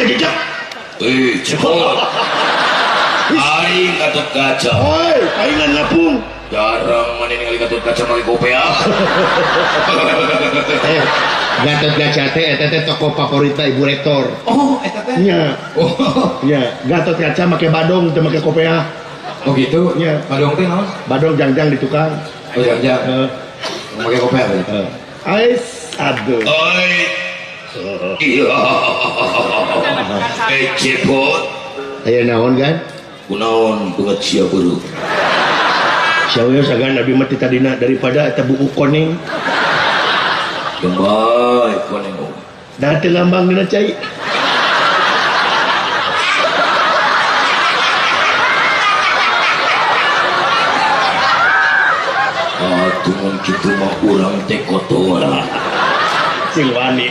Kajejak. Eh, cepot. Aing Gatot Kaca. Oi, paingan ngapung. Jarang mana ningali Gatot Kaca make kopiah. Eh, Gatot Kaca teh eta teh tokoh favoritna Ibu Rektor. Oh, eta teh. Nya. Oh. Nya, Gatot Kaca make badong teu make kopiah. Oh gitu. Nya. Badong teh naon? Badong jangjang di tukang. Oh, jangjang. Heeh. Make kopiah berarti. Heeh. Ais, aduh. Oi. Iya. Eh, cepot. Aya naon kan? Kunaon banget sia beureum. Sia sagan abi mah ti tadina daripada eta buku koneng. Gembai koneng. Da teu lambang dina cai. Atuh mun kitu mah urang teh kotor. Sing wani.